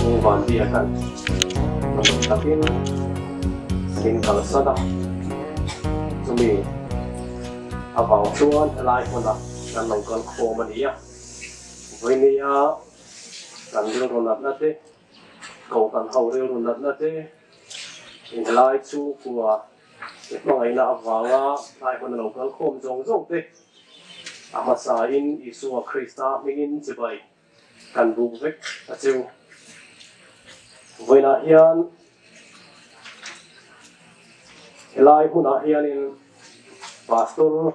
U Vanbiaka'n hmanhmawh takin min kalsan a, chumi avang chuan helai hmunah kan lo kal khawm a ni a. Vawinia kan rilru natna te, kohhran ho rilru natna te, inhelai chhungkua i hmangaihna avanga helai hmuna lo kal khawm zawng zawng te a hmasain Isua Krista hmingin chibai kan buk vek a cheu. Vawiinah hian helai hmunah hianin Pastor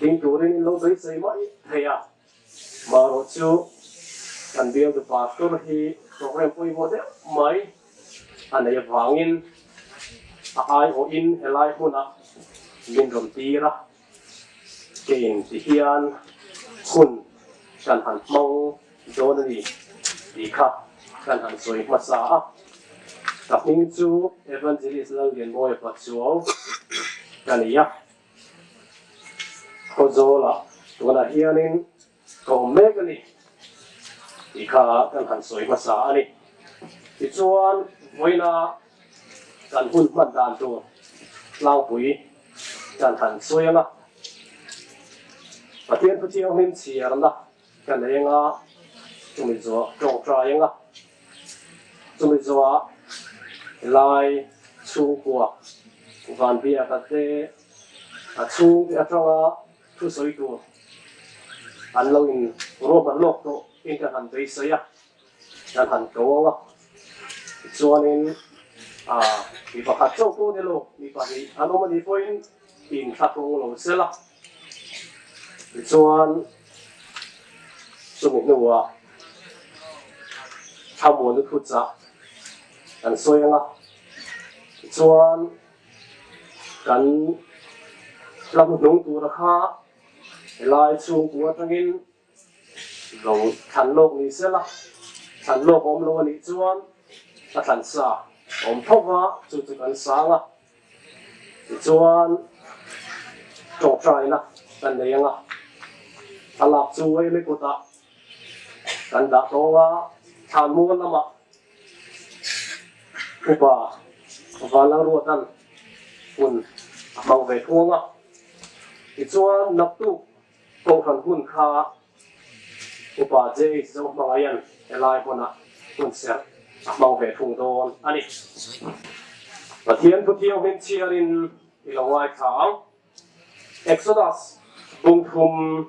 ding turin in lo beisei mai thei a, marawh chu kan bialtu Pastor hi program pawimawh deuh mai a nei avangin a aiawhin helai hmunah min rawn tir a. Kein ti hian hun kan han hmang dawn a ni tih kha kan han sawi hmasa a. Ka hming chu Evangelist Lallianmawia Pachuau ka ni a, Khawzawlah tunah hianin ka awm mek a ni tih kha kan han sawi hmasa a ni. Tichuan, vawiina kan hun hman dan tur tlangpui kan han sawi ang a, Pathian thu thianghlim chhiarna ka nei ang a, chumi zuah tawngtai ang a, chumi zuah helai chhungkua Vanbiaka te a chhungte atanga Thusawi tur an lo in ruahman lawk tawh in kan han beisei a, kan han ko ang a, tichuanin ah mi pakhat chauh pawh ni lo, mi pahnih an awm a nih pawhin in thla kawng lo sel a, tichuan chumi hnuah thlamuanna thuchah kan sawi ang a, tichuan. Kan lam hnung tura kha helai chhungkua atangin lo thlan lawk ni se la, thlan lawk awm lo a nih chuan a thlan sa awm tho va, chu chu kan sang a, tichuan tawngtaina kan nei ang a, thlalak chu emi kutah kan dah tawng a, thlan mual lamah Upa Vanlalruatan hun a hmang ve thung a, tichuan naktuk Kohhran hun kha Upa JH Zohmangaian helai hmunah hun serh a hmang ve thung dawn a ni. Pathian thu thianghlim chhiarin i lo ngaithla ang. Exodus bungthum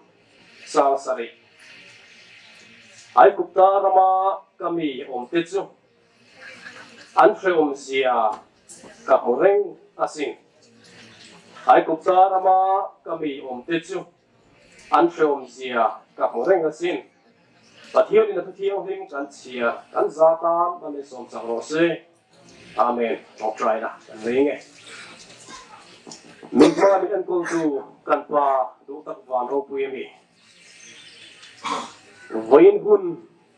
sang sarih. Aigupta rama ka mi awmte chu an hrehawmzia ka hmu reng asin. Aigupta rama ka mi awmte chu an hrehawmzia ka hmu reng asin. Pathianin a thu thianghlim kan chhiar kan za tan a min sawm chak rawh se. Amen. Tawngtaina kan nei nge. Min hma min enkawltu kan Pa duh tak van ropui a mi. Vawiin hun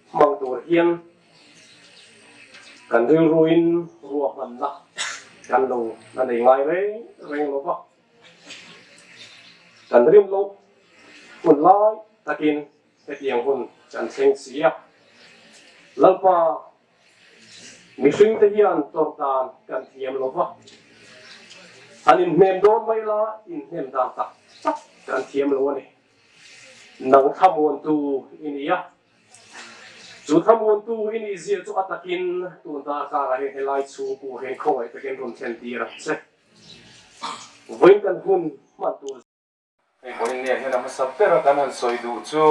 hmang tur hian kan rilruin ruahmanna kan lo la nei ngai reng reng lo va. Kan rim loh hun lai takin hetiang hun kan thleng si a. Lalpa Mihringte hian tawrh dan kan thiam lo va, an inhnem dawn mai la, inhnem dan tak tak kan thiam lo a ni. Nang thlamuantu i ni a, chu thlamuantu i nih zia chu a takin tun darkarah hian helai chhungkua hian khawngaih takin rawn thlen tir ang che. Vawiin kan hun hman tur. Hei vawiin hian a hmasa bera kan han sawi duh chu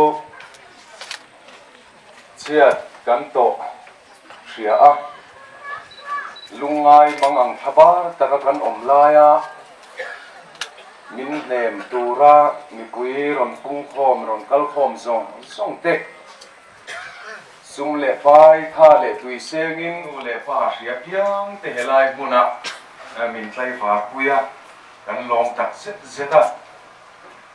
chhiat kan tawh hria a, lungngai mang ang thla bar taka kan awm laia min hnem tura mipui rawn pungkhawm rawn kalkhawm zawng zawng te sum leh pai tha leh tui sengin nu leh pa hria piang te helai hmunah min tlaivar pui a. Kan lawm tak zet zet a,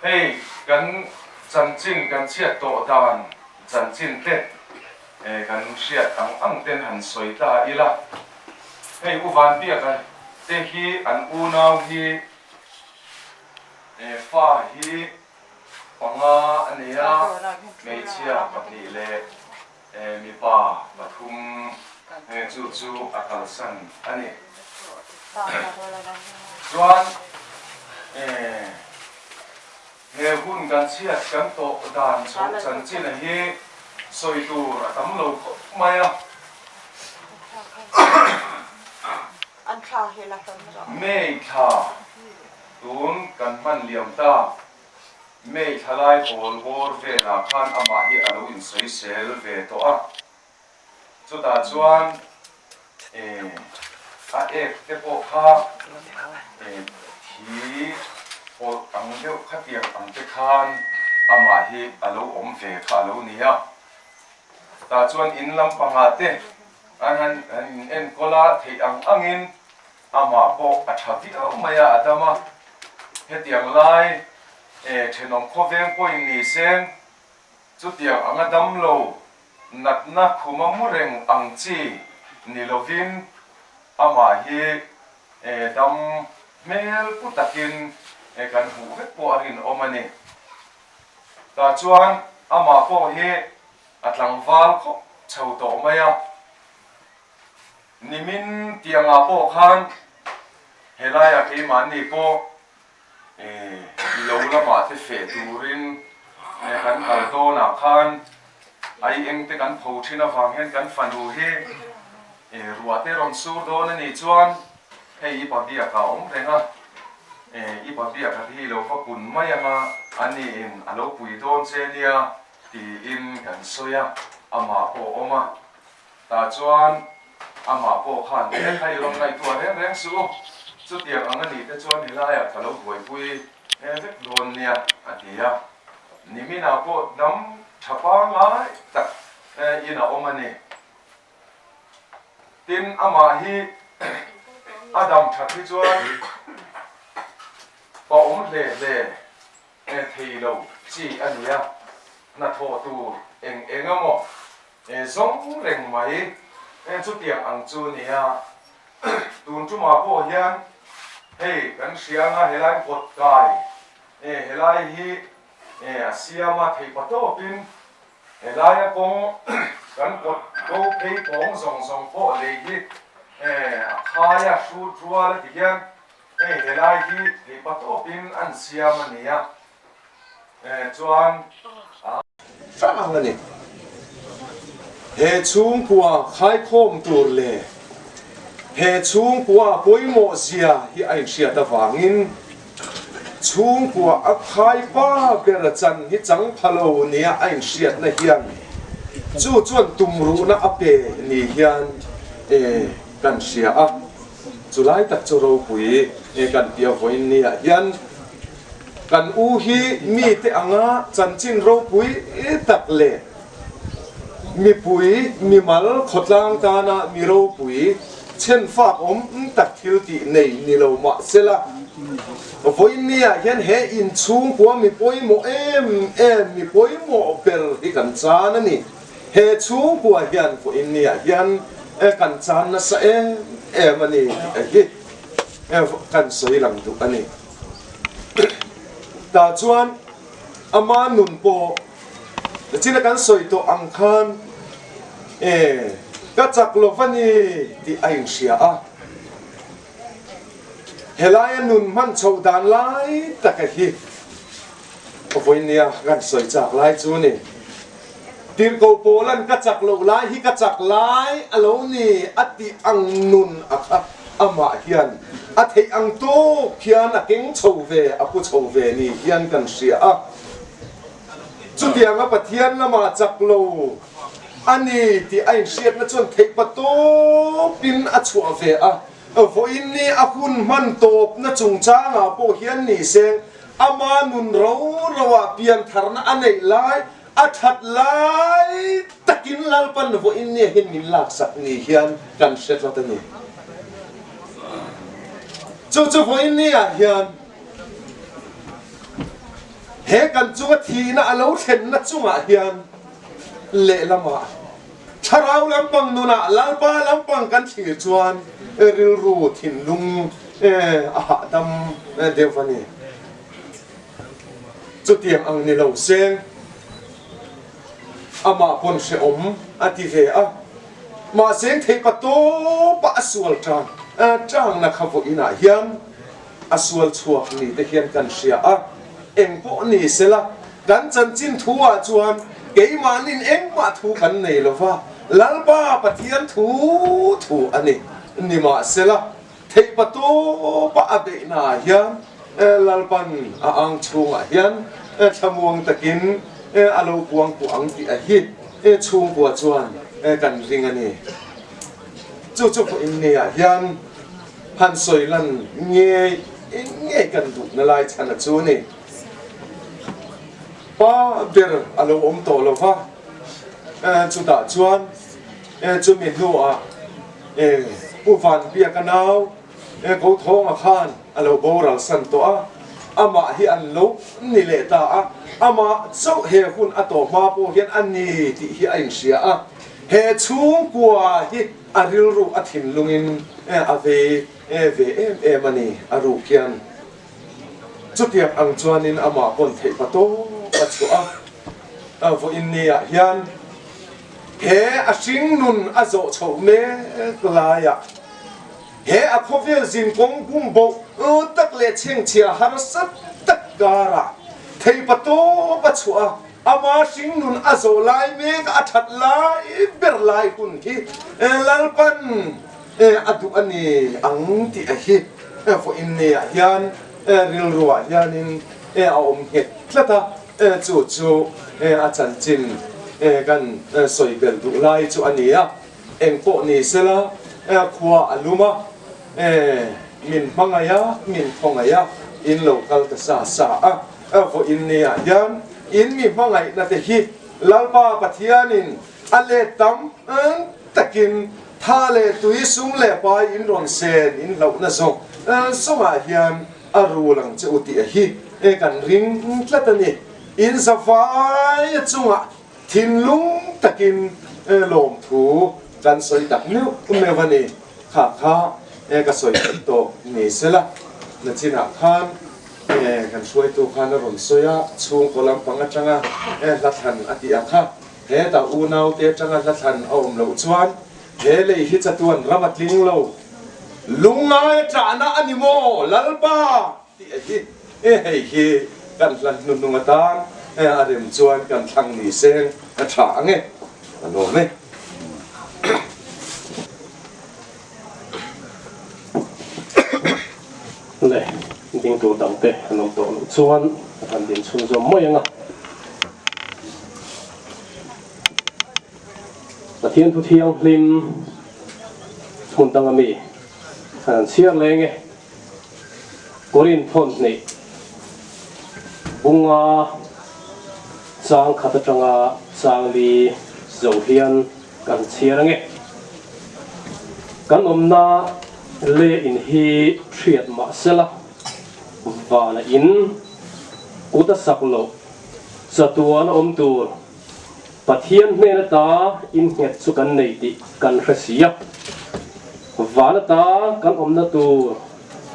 hei kan chanchin kan chhiat tawh dan chanchin te kan hriat ang ang ten han sawi ta ila, hei U Vanbiaka te hi an unau hi fa hi panga a nei a, hmeichhia pahnih leh. Mipa pathum chu chu a kalsan a ni. Chuan he hun kan chhiat kan tawh dan chhoh chanchin a hi sawi tur a tam lo khawp mai a. May thla tun kan hman liam ta. May thlalai hawl bawr velah khan amah hi a lo insawisel ve tawh a, chutah chuan a ek te pawh kha thi pawlh ang deuh khatiang ang te khan amah hi a lo awm ve kha a lo ni a, tah chuan in lampangah te an han in enkawl a, theih ang angin Amah pawh a tha viau mai a, a dam a. Hetiang lai thenawm khawveng pawhin ni seng, chutiang anga dam lo, natna khuma mu reng ang chi ni lovin amah hi dam hmel pu takin kan hmuh vek pawh a rinawm a ni. Tah chuan amah pawh hi a tlangval khawp chho tawh mai a. Nimin tiangah pawh khan helaiah keimahni pawh ilo lamah te feh turin kan kal dawnah khan ai eng te kan pho thin avang hian kan fanu hi ruah te rawn sur dawn a nih chuan hei i pabiakah a awm reng a, i pabiaka te hi ilo va kun mai ang a, aniin a lo pui dawn che nia tiin kan sawi a, amah pawh a awm a. Tah chuan amah pawh khan he kha i rawn ngaihtuah reng reng suh u, chutiang ang a nih te chuan helaiah ka lo buaipui vek dawn nia a ti a. Niminah pawh dam tha pangngai tak in a awm a ni. Tin, amah hi a dam that hi chuan pa awm hle hle thei lo chi a ni a, hnathawh tur eng eng emaw E zawng reng mai e chutiang ang chu nia. Tun tumah pawh hian hei kan hria anga helai kawt kai e helai hi e a siam a theih pa tawpin helaia kawng kan kawt ko phei kawng zawng zawng pawh lei hi e a khai a hrut rual a ti hian hei helai hi theih pa tawpin an siam a nia. Chuan a. Hrang a ni. He chhungkua khaikhawm tur leh he chhungkua pawimawh zia hi a inhriat avangin chhungkua a khai pa ber chan hi chang pha lo nia a inhriatna hian chu chuan tumruhna a pe ni hian kan hria a. Chulai tak chu ropui kan tia vawiin niah hian Kan u hi mite anga chanchin ropui tak leh mipui mimal khawtlang tana mi ropui chhenfak awm tak thil tih nei ni lo mah sela, vawiinniah hian he inchhungkua mi pawimawh em em mi pawimawh ber hi kan chan a ni. He chhungkua hian vawiinniah hian kan chan nasa em em a ni tih hi kan sawi lang duh a ni. Tah chuan ama nun pawh china kan sawi tawh ang khan e ka chak lo va ni tih a inhria a. Helaia nun hman chhoh dan lai taka hi vawinia kan sawi chak lai chu ni. Tirhkoh Paula'n ka chak loh lai hi ka chak lai a lo ni a tih ang nun a kha amah hian a theih ang tawk hian a keng chho ve, a pu chho ve ni hian kan hria a. Chutianga Pathian lamah chak lo a ni tih a inhriatna chuan theih pa tawpin a chhuah ve a. Vawiin ni a hun hman tawpna chungchangah pawh hian ni seng ama nun ro roah piantharna a neih lai A that lai takin Lalpan vawiin nia hian min laksak ni hian kan hre tlat a ni. Chu chu vawiin niah hian he kan chunga thihna a lo thlenna chungah hian lehlamah thlarau lampang nunah Lalpa lampang kan thlir chuan rilru thinlung a hahdam deuh a ni. Chutiang ang ni lo seng, amah pawn hrehawm. a ti ve a. Mahse theihpa tawpa a sual tang tangna kha vawiinah hian a sual chhuak ni te hian kan hria a, eng pawh ni sela kan chanchin thu ah chuan keimahnin engmah thu kan nei lo va, Lalpa Pathian thu thu a ni. Nimahsela theihpa tawpa a beihna ah hian Lalpan a ang chhungah hian thlamuang takin a lo kuang kuah ang tih a hi chhungkua chuan kan ring a ni. Chu chu pawhin niah hian han sawi lan ngei ngei kan duhna lai chhan a chu ni. Pa ber a lo awm tawh lo va, chutah chuan chumi hnuah Pu Vanbiaka nau Ko Thawnga khan a lo boral san tawh a, amah hi an lo ni leh ta a, amah chauh he hun a tawh hma pawh hian a ni tih hi a inhria a, he chhungkua hi a rilru a thinlungin a vei ve em em a ni a ruk hian. Chutiang ang chuanin amah pawn theih pa tawp a chhuah a, vawiin niah hian he a hringnun a zawh chhoh mek laiah he a khawvel zinkawng bumboh tak leh chhengchhia harsa tak karah theih pa tawp a chhuah a, ama hringnun a zawh lai mek a that lai ber lai hun hi Lalpan a duh a ni ang tih a hi vawiin niah hian rilruah hianin a awm nghet tlat a, chu chu a chanchin kan sawi belh duh lai chu a ni a, eng pawh ni sela khua a lum a, min hmangaih a, min khawngaih a, in lo kal ta sa sa a, vawiin niah hian in mi hmangaihna te hi Lalpa Pathianin A let tam takin tha leh tui sum leh pai in rawn sen in hlauhna zawk zawngah hian a rul ang che u tih a hi kan ring tlat a ni. In zavai chungah thinlung takin lawmthu kan sawi tak meuh meuh a ni. Kha kha ka sawi theih tawh ni sela nachinah khan kan hruaitu khan a rawn sawi a, chhungkaw lampang atanga hla thlan a tih ang kha. Hetah unaute atanga hla thlan a awm loh chuan he lei hi chatuan ram a tling lo. Lungngai ṭahna a ni maw Lalpa? tih a hi. E hei hi kan hla hnuhnung atan a rem chuan kan thlang ni seng a ṭha ang e. A lawm e. Le, ding tur dangte an awm tawh loh chuan an din chhunzawm mai ang a. Pathian thu thianghlim hmun danga mi an chhiar leng e. Korinth thawnhnih bunga chang khat atanga chang li zo hian kan chhiar ange. Kan awmna le in hi hriat mahsela vana in kut a sak loh Chatuan awm tur Pathian hnen ata innghet chu kan nei tih kan hre si a. Van ata kan awmna tur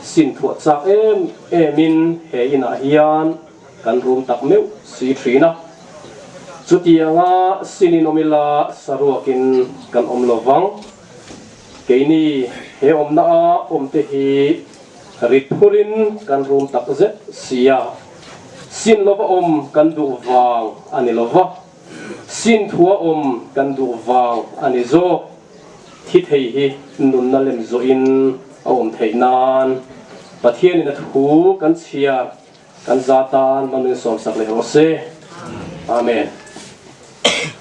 sin thuah chak em emin he inah hian kan rum tak meuh si thin a. Chutianga sin in awm ila saruakin kan awm lo vang. Keini he awmna a awmte hi Rit phurin kan rum tak zet si a, sin lova awm kan duh vang a ni lova, sin thua awm kan duh vang a ni zawk. Thi thei hi nunna lem zawhin a awm theih nan Pathianin a thu kan chhiar kan za tan hman sawmsak leh rawh se. Amen.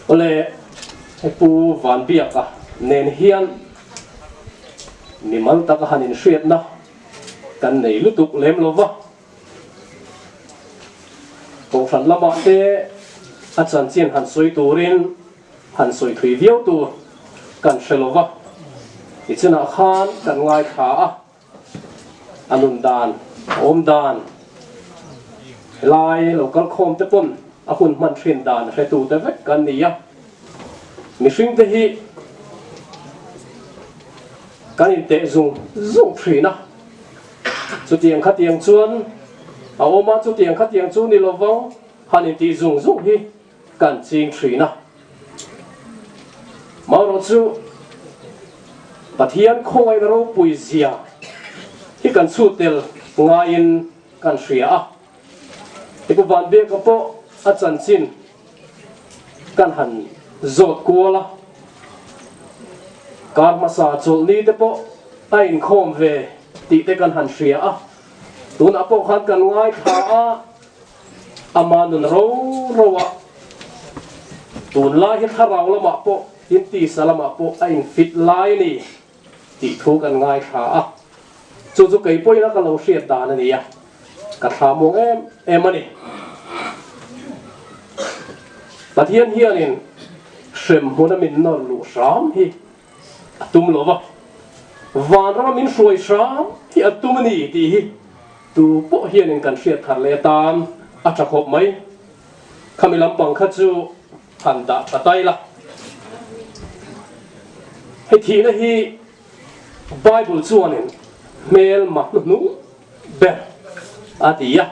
Awle, Pu Vanbiaka nen hian Mimal taka han inhriatna kan nei lutuk lem lo va, Kohhran lamah te a chanchin han sawi turin han sawi thui viau tur kan hre lo va, nichinah khan kan ngaithla a, a nun dan, a awm dan, helai lo kal khawm te pawn a hun hman thin dan hretu te vek kan ni a. Mihringte hi kan inteh zung zung thin a, chutiang khatiang chuan a awm a, chutiang khatiang chu ni lovang han intih zung zung hi kan ching thin a. Marawh chu Pathian khawngaihna ropui zia hi kan chhut tel ngaiin kan hria a. Tipu Vanbiaka pawh a chanchin kan han zawt kual a, kar hmasa chawlhni te pawh a inkhawm ve tih te kan han hria a, tunah pawh khan kan ngaithla a, ama nun ro ro a, tunlai hi thlarau lamah pawh tin tisa lamah pawh a infit lai a ni tih thu kan ngaithla a, chu chu kei pawhin a ka lo hriat dan a ni a, ka thla muang em em a ni. Pathian hianin hrem hmuna min nawr luh hram hi a tum lo va, vanrama min hruai hram hi a tum a ni tih hi tu pawh hianin kan hriat thar leh atan a tha khawp mai. Khami lampang kha chu han dah tha tai la. Hei thihna hi Bible chuanin hmelma hnuhnung ber a ti a,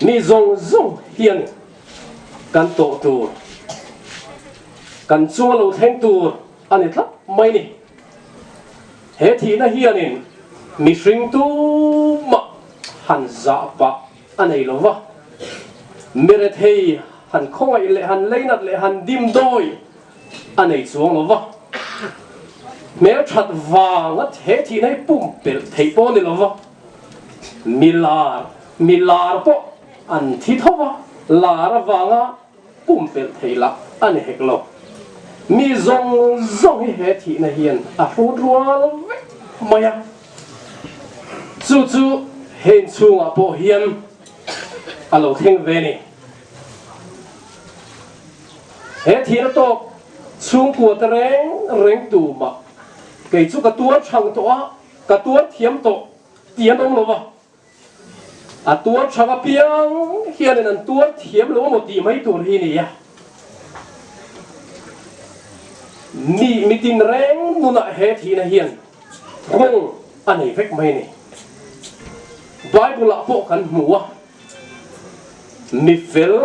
mi zawng zawng hianin kan tawh tur, kan chunga lo thleng tur a ni tlat mai ni. He thihna hianin mihring tumah han zah pah a nei lo va, mirethei han khawngaih leh han leinat leh han dimdawi a nei chuang lo va, hmelthat vanga he thihna hi pumpelh theih pawh a ni lo va, mi lar mi lar pawh an thi tho va, lar avanga pumpelh theih lah a ni hek lo. Mi zawng zawng hi he thihna hian a hrut rual vek mai a, chu chu he inchhungah pawh hian a lo thleng ve a ni. He thihna tawk chhungkua te reng reng tumah kei chu ka tuar chhang tawh a, ka tuar thiam tawh tih an awm lo va. A tuar chhang apiang hianin an tuar thiam lo amaw tih mai tur hi ni a. Mi mitin reng nunah he thihna hian rawng a nei vek mai a ni. Bible-ah pawh kan hmu a. Mi fel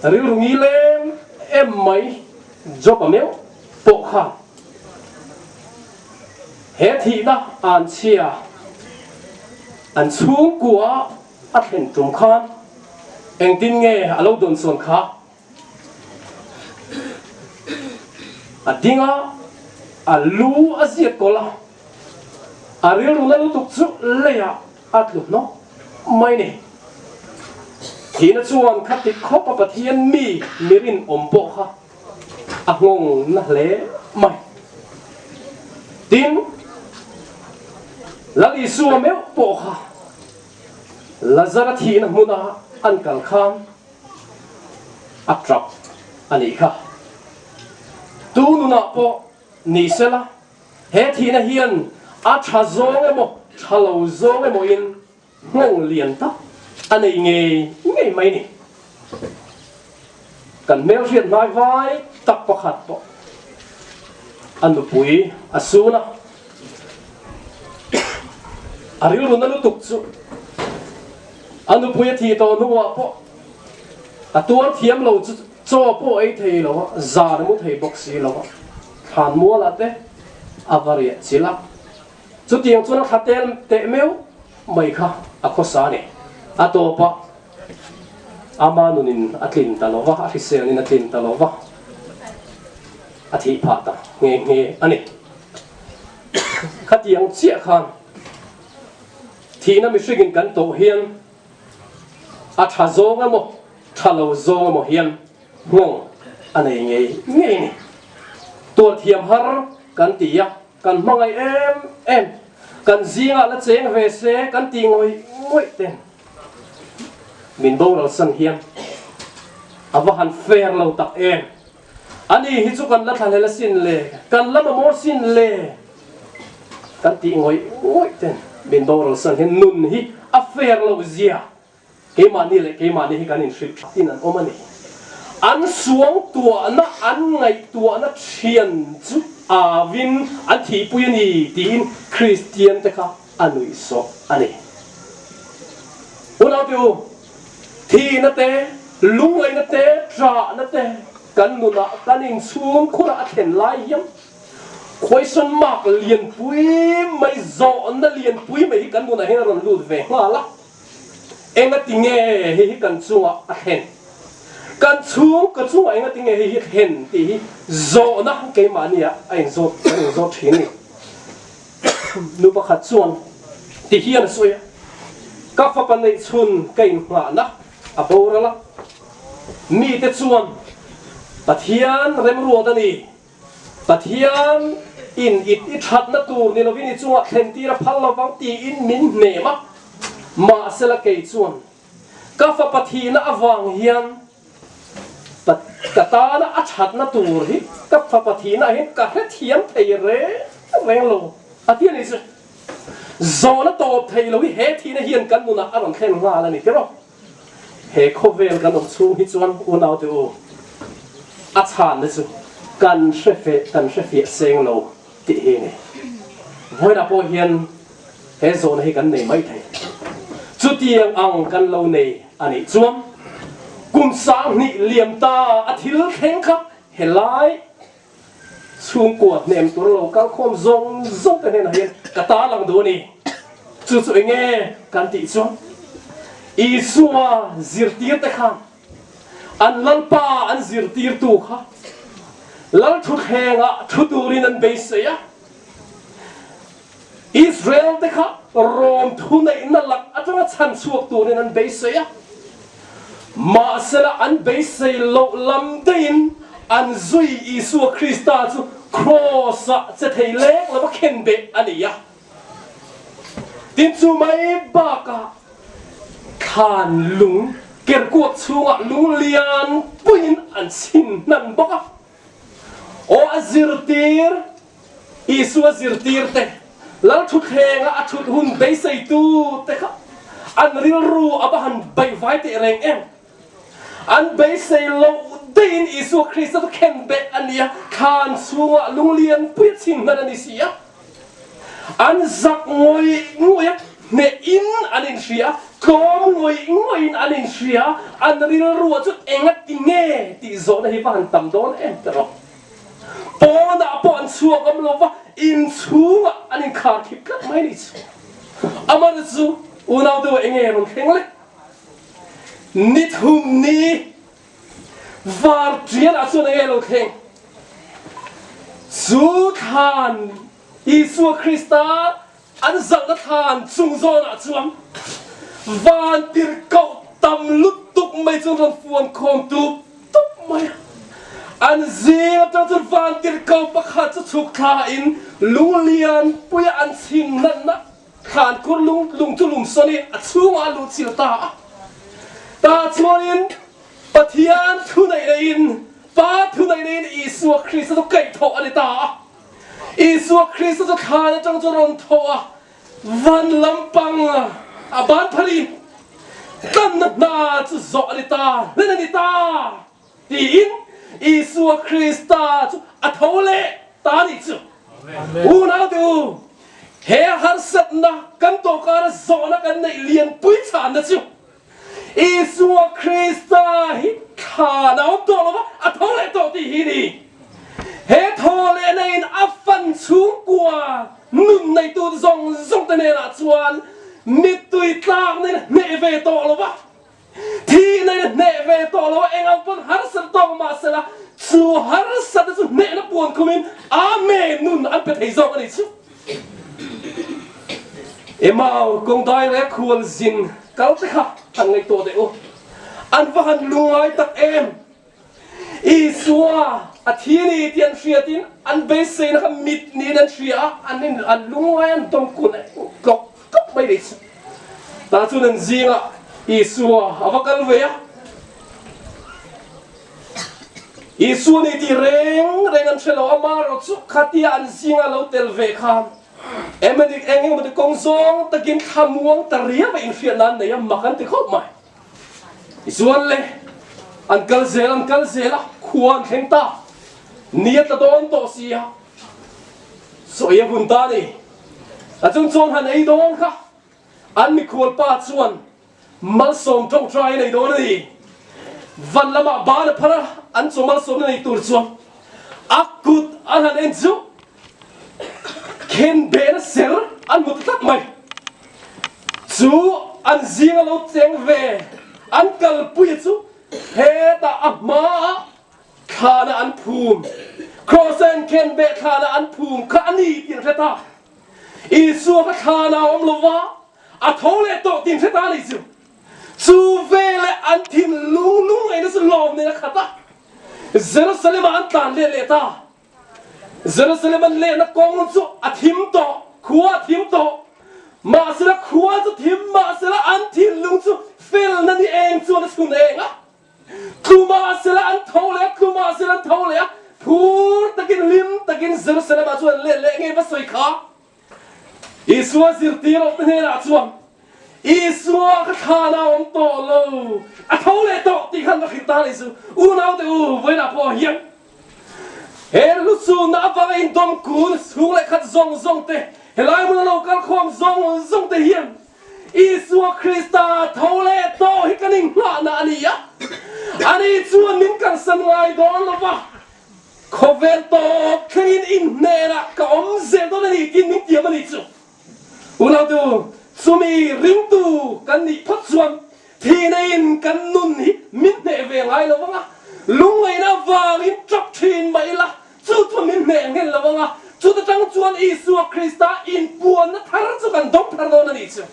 rilru ngil em em mai Job-a meuh pawh khan he thihna an chhia an chhungkua a thlen tum khan engtin nge a lo dawnsawn kha? A ding a, a lu a ziat kawlh a, a rilru na lutuk chu leiah a tlu hnawk mai ni. Thihna chuan khati khawp a Pathian mi mi rinawm pawh kha a nghawng na hle mai. Tin, Lal Isua meuh pawh kha Lazara thihna hmuna an kal khan a tap a nih kha. Tu nunah pawh ni sela, he thihna hian a tha zawng emaw, tha lo zawng emaw in nghawng lian tak a nei ngei ngei mai ni. Kan hmelhriat hnai vai tak pakhat pawh a nupui a sun a, a rilru na lutuk chu a nupui a thih tawh hnuah pawh a tuar thiam lo chu chaw pawh ei thei lo a, zan a mu thei bawk si lo a, thlan mualah te a va riah chilh a, chutiang chuan a thla tel teh meuh mai kha a khawsa a ni. A tawpah ama nunin a tlin ta lo va, a hriselnin a tlin ta lo va, a thih phah ta nghe nghe a ni. Khatiang chiah khan thihna mihringin kan tawh hian a tha zawng emaw, tha lo zawng emaw hian nghawng a nei ngei ngei a ni. Tuarthiam har kan ti a, kan hmangaih em em, kan zingah la cheng ve se kan ti ngawih ngawih ten min boral san hian a va han fair lo tak em. Ani hi chu kan la thlahlel asin le, kan la mamawh asin le kan tih ngawih ngawih ten min boral san hian nun hi a fair lo zia keimahni leh keimahni hi kan inhrilh tha in an awm a ni. An suangtuahna, an ngaihtuahna thian chu avin an thihpui a ni tiin Kristian te kha a nuihsawh a ni. Unaute u, thihna te, lungngaihna te, ṭahna te. kan nunah kan inchhung khurah a thlen lai hian question mark lianpui mai zawhna lianpui mai hi kan nunah hian a rawn lut ve nghal a. Engati nge hei hi kan chungah a thlen? Kan chhung ka chungah engati nge hei hi a thlen tih hi zawhna keimahniah a inzawt kan inzawt thin a ni. Nu pakhat chuan ti hian a sawi a, Ka fapa neihchhun ka inngahna a boral a, mite chuan Pathian remruat a ni, Pathian in i i thatna tur ni lovin i chungah thlentir a phal lovang tiin min hnem a, mahsela kei chuan ka fapa thihna avang hian ka tana a thatna tur hi ka fapa thihna ah hian ka hrethiam thei reng reng lo a ti a ni chu. Zawhna tawp thei lo hi he thihna hian kan nunah a rawn thlen nghal a ni tiraw? He khawvel kan awm chhung hi chuan unaute u, a chhanna chu kan hre fe kan hre fiah seng lo tih hi a ni. Vawiinah pawh hian he zawhna hi kan nei mai thei. Chutiang ang kan lo nei a nih chuan kum 2000 liam ta a thil thleng kha helai Chhungkua hnem tur lo kal khawm zawng zawng te hnenah hian ka ta lang duh a ni. Chu chu enge kan tih chuan Isua zirtir te khan an Lalpa an zirtirtu kha Lal thutthlengah thu turin an beisei a. Israel te kha Rom thuneihna lak atanga chhan chhuak turin an beisei a, mahsela an beisei loh lam deihin an zui Isua Krista chu Kraws-ah che thei lek lova khen beh a ni a. Tin, chu mai bakah thlan lung kerkuak chhungah lung lian puiin an chhin hnan bawk a. Aw a zirtir, Isua zirtirte, Lal thutthlenga a thut hun beiseitu te kha an rilru a va han baihvai teh reng em? An beisei loh deihin Isua Krista chu khen beh a ni a, thlan chhungah lunglian pui a chhin hnan a ni si a. An zak ngawih ngawih a, hnehin an inhria a, tlawm ngawih ngawihin an inhria a, an rilruah chuan engati nge tih zawhna hi va han tam dawn em ta rawh. Pawnah pawh an chhuak awm lo va, inchhungah an inkhar khip tlat mai ni chu. Amah chu unau deuh enge rawn thleng le? Ni thum ni Var tianah chuan enge lo thleng? Chu thlan Isua Krista an zalhna thlan chung zawnah chuan van tirhkoh tam lutuk mai chuan rawn fuan khawm tup tup mai a. An zing atang chuan van tirhkoh pakhat chu chhuk thlain lunglian puia an chhin natna thlan khur lung lung chu lum sawn in a chhungah a luh chilh ta a. Tah chuanin Pathian thuneih neiin, Pa thuneih neiin Isua Krista chu kaihthawh a ni ta a. Isua Krista chu thlan atang chu rawn tho a, van lampang a ban phalin tlanna hna chu zawh a ni ta, hlen a ni ta tiin Isua Krista chu a tho leh ta a nih chu. Unaute u, he harsatna kan tawhkara zawhna kan neih lianpui chhanna chu Isua Krista hi thlan a awm tawh lo va, a tho leh tawh tih hi ni. He thaw lehna in a fan chhungkua nun neitu zawng zawng te hnenah chuan mittui tlakna in a hneh ve tawh lo va, thihna in a hneh ve tawh lo va, eng ang pawn harsat tawk mahsela chu harsatna chu hnehna puan khumin Amen nun an pe thei zawk a ni chu. Emau kawng dai leh khual zin kal te kha han ngaihtuah teh u. An va han lungngai tak em! Isua a thi a ni tih an hriatin an beiseina kha mit niin an hria a, an in an lungngai an dawm kun tlawk tlawk mai ni chu. Tah chuan an zingah Isua a va kal ve a. Isua ni tih reng reng an hre lo, amaherawh chu khatia an zinga lo tel ve khan emaw eng emaw ti kawng zawng takin thlamuang ta riau a inhriat nan nei a, mak an ti khawp mai. Tichuan le, an kal zel an kal zel a, khua an thleng ta, ni a tla dawn tawh si a, sawi a hun ta a ni. A chung chuan han ei dawn kha an mikhual pa chuan Malsawm tawngtai a nei dawn a ni. Van lamah ban a phar a, an chaw malsawmna nei tur chuan a kut an han en chu khenbehna ser an hmu ta tlat mai. Chu an zinga lo cheng ve an kalpuia chu hetah a hmaah thlana an phum, Kraws-a an khenbeh thlana an phum kha a ni tih an hre ta. Isua kha thlana a awm lo va, a tho leh tawh tih an hre ta a ni chu. Chu veleh an thinlung lungngaihna chu lawm nen a khat a, Jerusalem-ah an tlan let leh ta. Jerusalem an lehna kawng chu a thim tawh, khua a thim tawh. Mahsela khua chu thim mahsela an thinlung chu felna ni eng chuan a chhun eng a. Tlu mahsela an tho leh a, tlu mahsela an tho leh a, phur takin hlim takin Jerusalem-ah chuan an let leh ngei va sawi kha. Isua zirtir awm te hnenah chuan, Isua ka thlan a awm tawh lo, a tho leh tawh tih khan ka hrilh ta a nih chu. Unaute u, vawiinah pawh hian he luchunna avanga indawm kun chhung leh khat zawng zawng te, helai hmuna lo kal khawm zawng zawng te hian Isua Krista tho leh tawh hi kan inghahna a ni a. Ani chuan min kalsan ngai dawn lo va. Khawvel tawp thlengin inhnenah ka awm zel dawn a ni tiin min tiam a ni chu. Unautu, chumi ringtu kan nih phawt chuan thihna-in kan nun hi min hneh ve ngai lo vang a, lungngaihna avangin tap thin mah ila chu chuan min hneh nghen lo vang a, chuta tang chuan Isua Krista inpuanna thar chu kan dawng thar dawn a ni chu.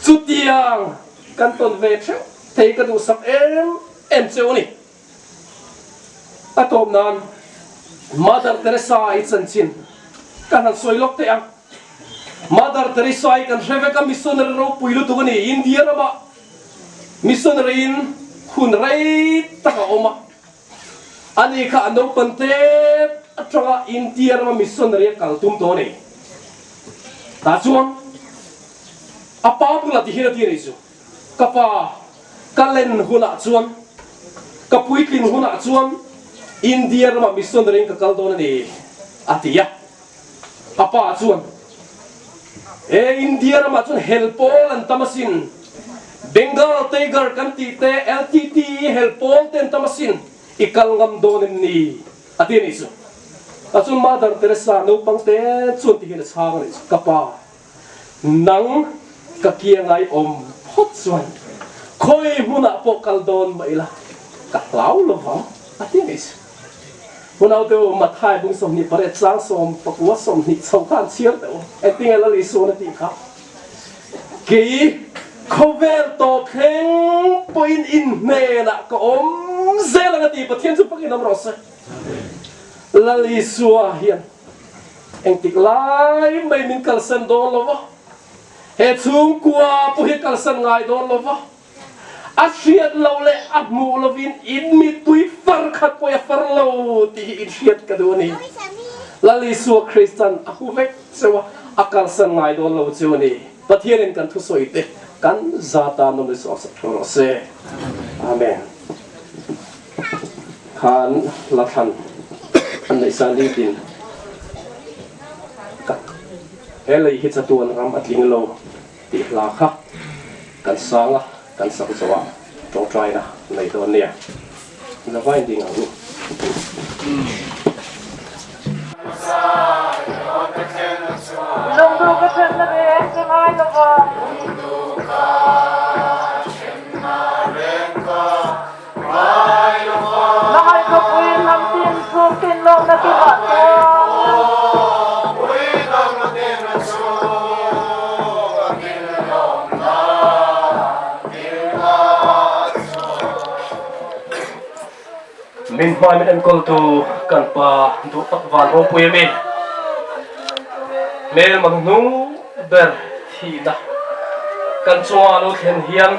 Chutiang kan tawn ve theuh thei ka duhsak em em cheu a ni. A tawp nan Mother Teresa i chanchin ka han sawi lawk teh ang. Mother Teresa i kan hre vek a, missionary ropui lutuk a ni. India ramah missionary in hun rei tak a awm a. Ani kha a naupan tep atanga India rama missionary a kal tum tawh a ni. Tah chuan a pa bulah ti hian a ti a nih chu. Ka pa, ka len hunah chuan, ka puitlin hunah chuan India ramah missionary in ka kal dawn a ni, a ti a. A pa chuan, He India ramah chuan hel pawl an tam asin, Bengal Tiger kan tih te, LTTE hel pawl te an tam asin, i kal ngam dawn em ni? a ti a nih chu. Tah chuan Mother Teresa naupang te chuan ti hian a chhang a nih chu, Ka pa, Nang ka kiangai awm phawt chuan khawi hmunah pawh kal dawn mah ila ka hlau lo vang a ti ngei si. Hunaute u, Mathai bung 28 chang 19 20 chho kha an chhiar teh u. Engtinge Lal Isuan a tih kha? Kei khawvel tawp thleng pawhin in hnenah ka awm zel ang a ti. Pathian chu pakin awm rawh se. Lal Isua hian Engtik lai mai min kalsan dawn lo va, he chhungkua pawh hi kalsan ngai dawn lo va, a hriat loh leh a hmuh lovin in mittui far khat pawh i a far lo tih hi in hriat ka duh a ni. Lal Isua Kristan a hmu vek cheu a, a kalsan ngai dawn lo cheu a ni. Pathianin kan thusawi te kan za tan nawm Isua sak theuh rawh se. Amen. Khan la thlan an neih san ding tin ka he lei hi chatuan ram a tling lo tih hla kha kan sang a, kan sak zawh ah tawngtaina nei dawn nia. La vain ding ang u. Lungduh ka ṭhenna reng ka ngai lo va. Hmangaih khawpui hnam tin chhung tin lawmna kimah chuan. Min hmai min enkawltu kan pa duh tak van ropui a mi. Hmelma hnung ber thihna kan chunga lo thlen hian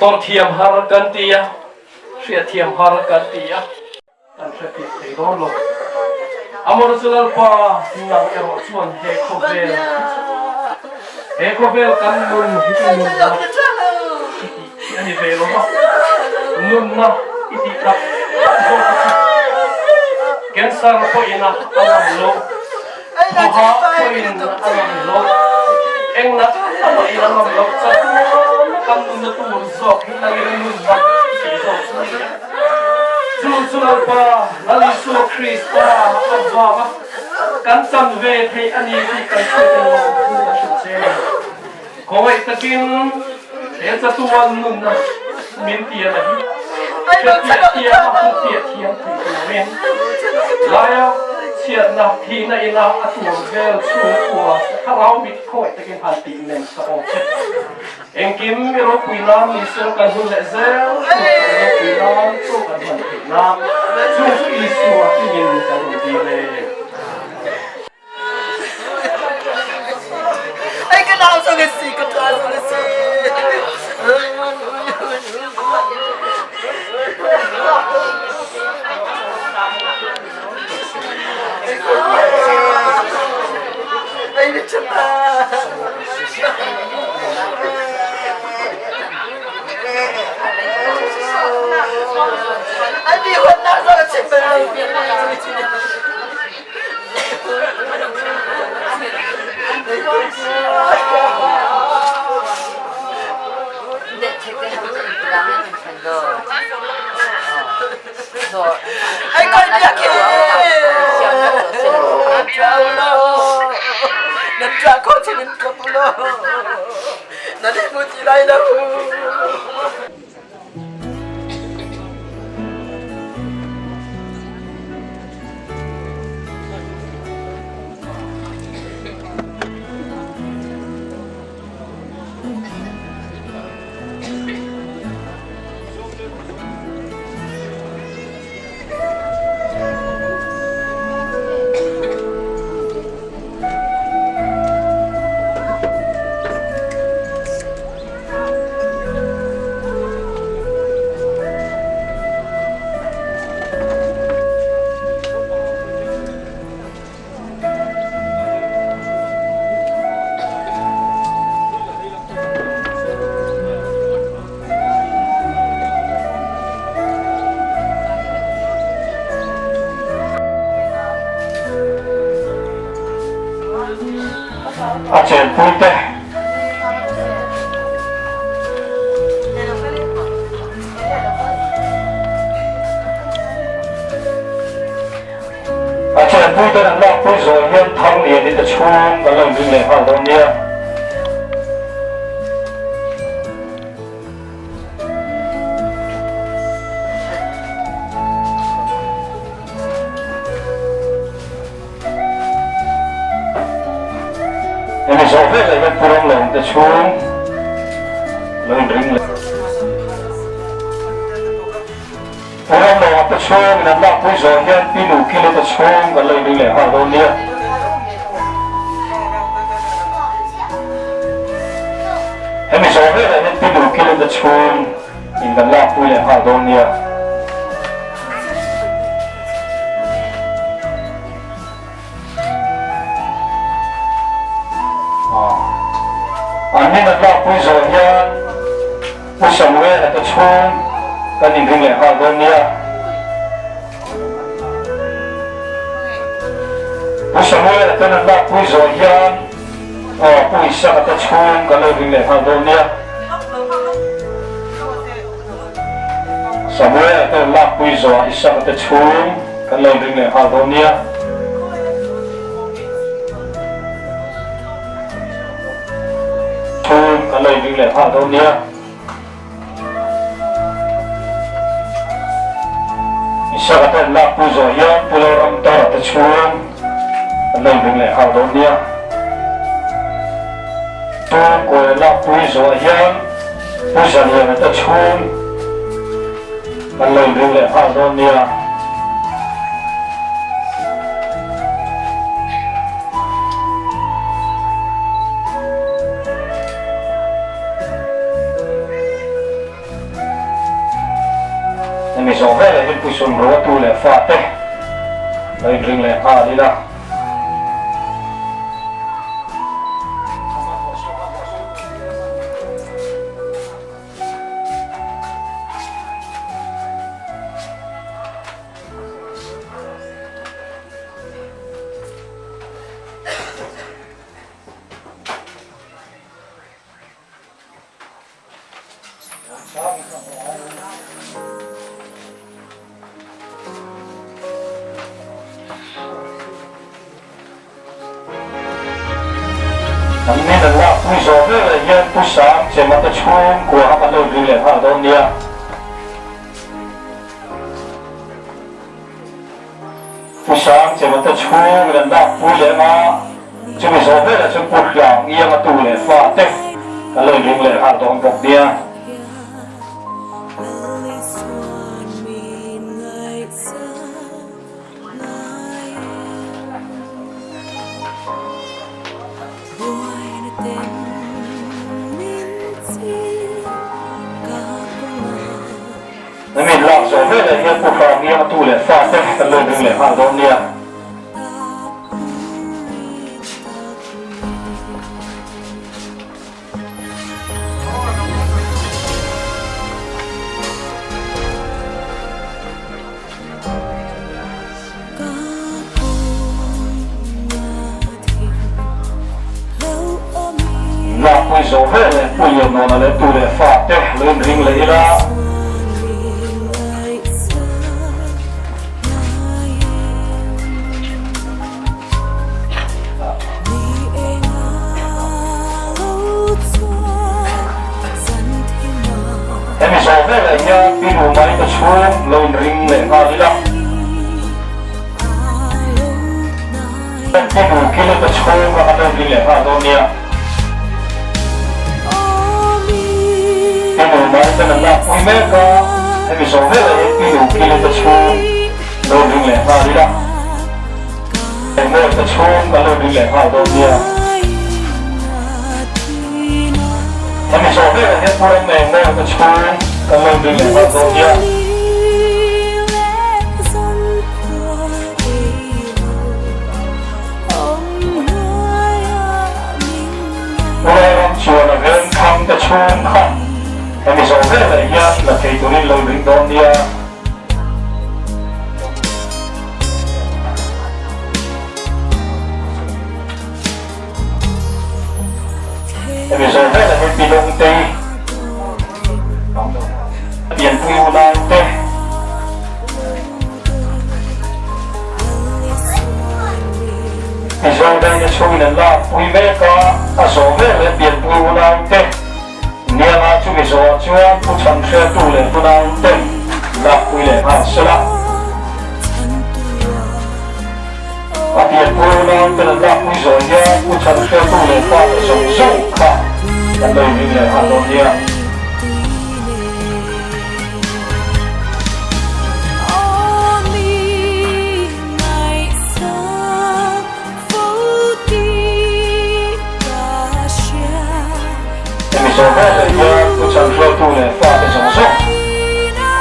tawrhthiam har kan ti a, hriatthiam har kan ti a. Kan hre theih thei dawn lo. Amawra chu Lalpa nang erawh chuan he khawvel hi chu he khawvel kan nun hi chu nunna i tih hi a ni ve lo va, nunna i tih tak tak zawk a chu cancer pawhin a a ngam lo, thawha pawhin a ngam lo, engna amah in a ngam lo chatuan. kan nunna tur zawk hi Lalina nunna tih zawk chu a ni a. Chu chu Lalpa, Lal Isua Krista avanga kan chan ve theih a ni tih kan hriat in lawmthu a hrilh che. Khawngaih takin he chatuan nunna min tian a hi hrepiah thiam a hmupiah thiam thei turin laia chhiatna thihna ina a tur vel chhungkua thlarau mit khawngaih takin han tih nen sak awm che. Engkim i ropui nan ni sel kan hun leh zel tur kan ropui nan chu kan hman theih nan chu chu Isua hmingin kan rawn dil e. A chenpui te. A chenpui ten an lakpui zawh hian Thanglian i te chhung kan lo inring leh nghal dawn nia. Hemi zawh vel ah hian Pu Ramlawm te chhung lo inring leh. Pu Ramlawma te chhung in an lakpui zawh hian Pi Nukile te chhung kan lo inring leh nghal dawn nia. Hemi zawh vel ah hian Pi Nukile te chhung in kan lakpui leh nghal dawn nia. An min an lakpui zawh hian Pu Samuel-a te chhung kan inring leh nghal dawn nia. Pu Samuel-a ten an lakpui zawh hian Pu Isaka te chhung kan lo ring leh nghal dawn nia. Samuel-a ten an lakpui zawh Isaka te chhung kan lo ring leh nghal dawn nia. Chhung kan lo ring leh nghal dawn nia. Isaka ten an lakpui zawh hian Pu Lalramtara te chhung an lo ring leh nghal dawn nia. Chhungkawi an lakpui zawh hian Pu Zaliana te chhung an lo inring leh nghal dawn nia. Hemi zawh velah hian Pu Sunruatu leh fate lo inring leh nghal ila. An nin an lakpui zawh veleh hian Pu Sang Chema te chhungkua kha kan lo inring leh nghal dawn nia. Pu Sang Chema te chhungin an lakpui leh anga chumi zawh velah chuan Pu Hlang Ianga tu leh fa te kan lo inring leh nghal dawn bawk nia. Hemi lak zawh veleh hian Pu Hrangiang tu leh fa te kan lo ring leh nghal dawn nia. Lakpui zawh ve leh Pu Lianawna leh tu leh fa te lo inring leh ila. Hemi zawh velah hian Pi Rumai te chhung lo inring leh nghal ila. Pi Rukili te chhung a kan lo inring leh nghal dawn nia. Pi Rumai ten an lakpui mek a, hemi zawh velah hian Pi Rukili te chhung lo inring leh nghal ila. Engmaw ka chhung kan lo ring leh nghal dawn nia. Hemi zawh velah hian Pu Ram Engmaw ka chhung kan lo ring leh nghal dawn nia. Pu Ram chuan a veng thlang te chhung kha hemi zawh velah hian la thei turin lo ring dawn nia. Hemi zawh velah hi Pi Lawngtei pianpui unau te Pi Zawldaina chhungin an lakpui mek a, a zawh veleh pianpui unau te Nianga chumi zawhah chuan Pu Chhanhriatu leh Pu Naute lakpui leh nghal sela. A pianpui naute an lakpui zawh hian Pu Chhanhriatu leh pa te zawng zawng kha kan lo inring leh nghal dawn nia. Hemi zawh veleh hian Pu Chanhruaitu leh fate zawng zawng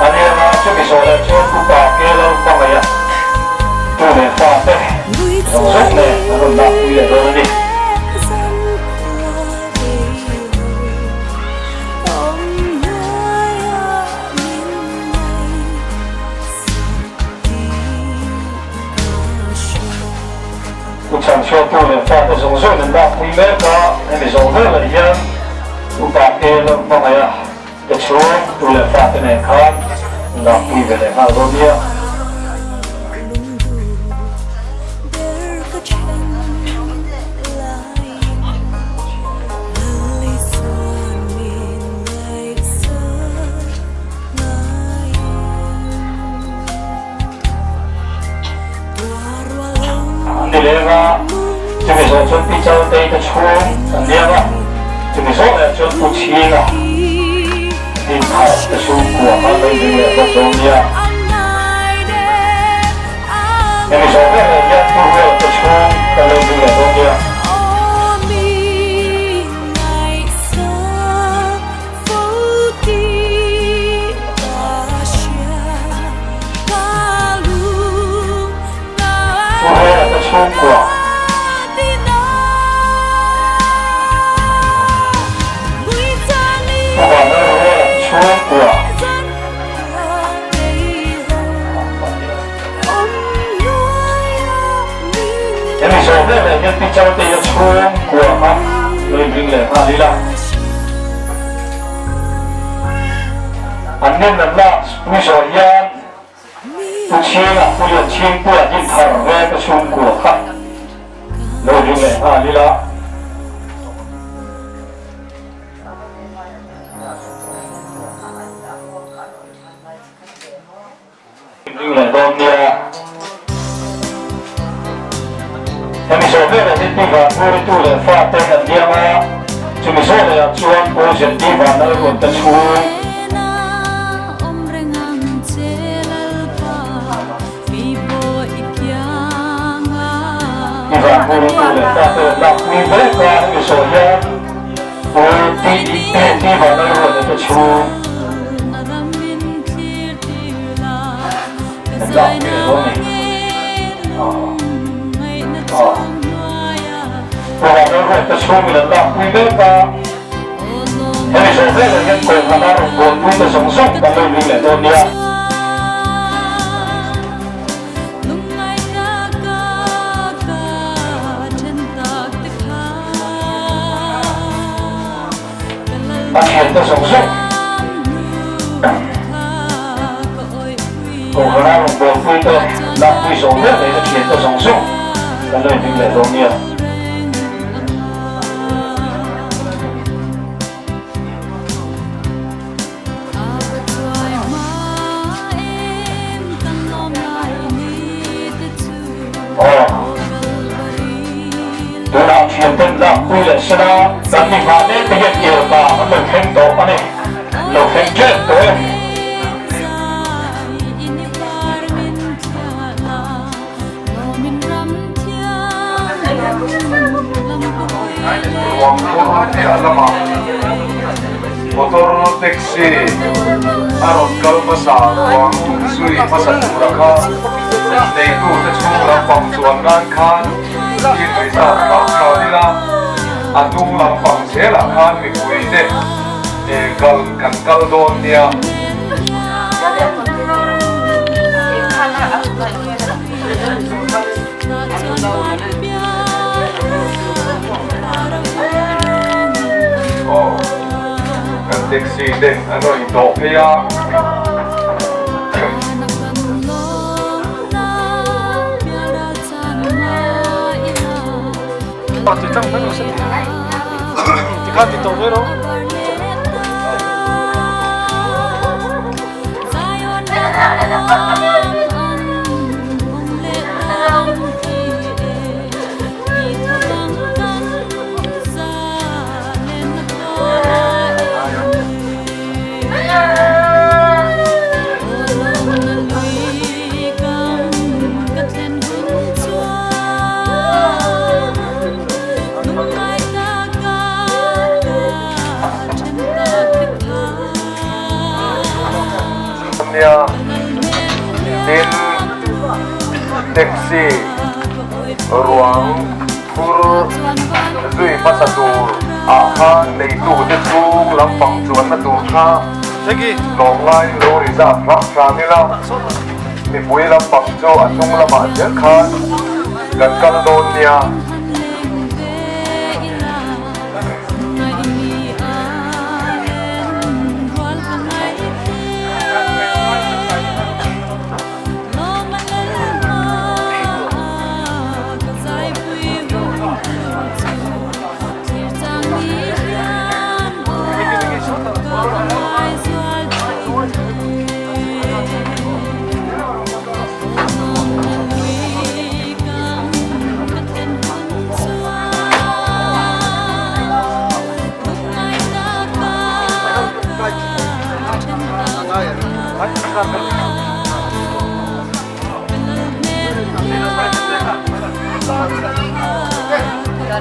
a nia a, chumi zawh leh chuan Pu Pa Ke Lalhmangaih-a tu leh fate zawng zawng nen an rawn lakpui leh dawn a ni. Pu Chhanchhuaktu leh fate zawng zawng in lakpui mek a, hemi zawng velah hian Upa ke lo hmangaih a te chhung tu leh fate nen khan lakpui ve leh nghal dawn nia. An ni leng a, chumi zawh chuan Pi Chaltei te chhung an liam a, chumi zawh leh chuan Pu Chhinga Dinthar te chhungkua kha an lo inring leh bawk dawn nia. Hemi zawh ber leh hian Pu Ruala te chhung kan lo inring leh dawn nia. Pu Ruala te chhungkua. Pu Vanlal Ruala te chhungkua. Hemi zawh veleh hian Pi Chalteia chhungkua kha lo inring leh nghal ila. An nen an lak pui zawh hian Pu Chhinga, Pu Lianchhingpuia Dinthar veng te chhungkua kha lo ring leh nghal ila. Hemi zawh velah hian Pi Vanpuri tu leh fate an liam a, chumi zawh lehah chuan Pu ZD Vanlalruat te chhung. Pi Vanpuri tu leh fate an lakpui mek a, hemi zawh hian Pu T Vanlalruat te chhung. An lakpui leh dawn a ni. Ruahmanna chhungin an lakpui mek a, hemi zawh velah hian Kohhran a rawn buaipui ta zawng zawng kan lo ring leh dawn nia. A thiante zawng zawng Kohhrana rawn buaipui te lakpui zawh mek leh a thiante zawng zawng kan lo inring leh dawn nia. Aw, tunah thianten lakpui leh sela kan mi hma mek te hian irpa an lo thleng tawh a ni, lo thleng tep tawh e. Ruang phur piah lamah motor taxi a rawn kal hmasa ruang zui hmasa tura kha neitute chhung lampang chuan nan khan i nuihzat hram hram ila a hnung lampang zelah khan mipuite kal kan kal dawn nia. Aw kan taxi te an rawn intawh phei a. Nia tin taxi ruang phur zui hmasa tur ah khan neitu te chhung lampang chuanna tur kha tlawmngai lo reserve hram hram ila mipui lampang chu a hnung lamah zel khan kan kal dawn nia.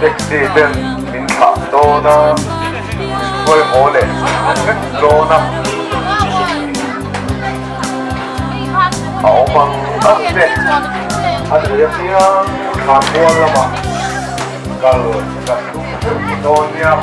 Taxi ten min thlah dawn a, min hruai haw leh vek dawn a, a awm ang ang te a thei apiang thlanmual lamah kal kan tum theuh dawn nia.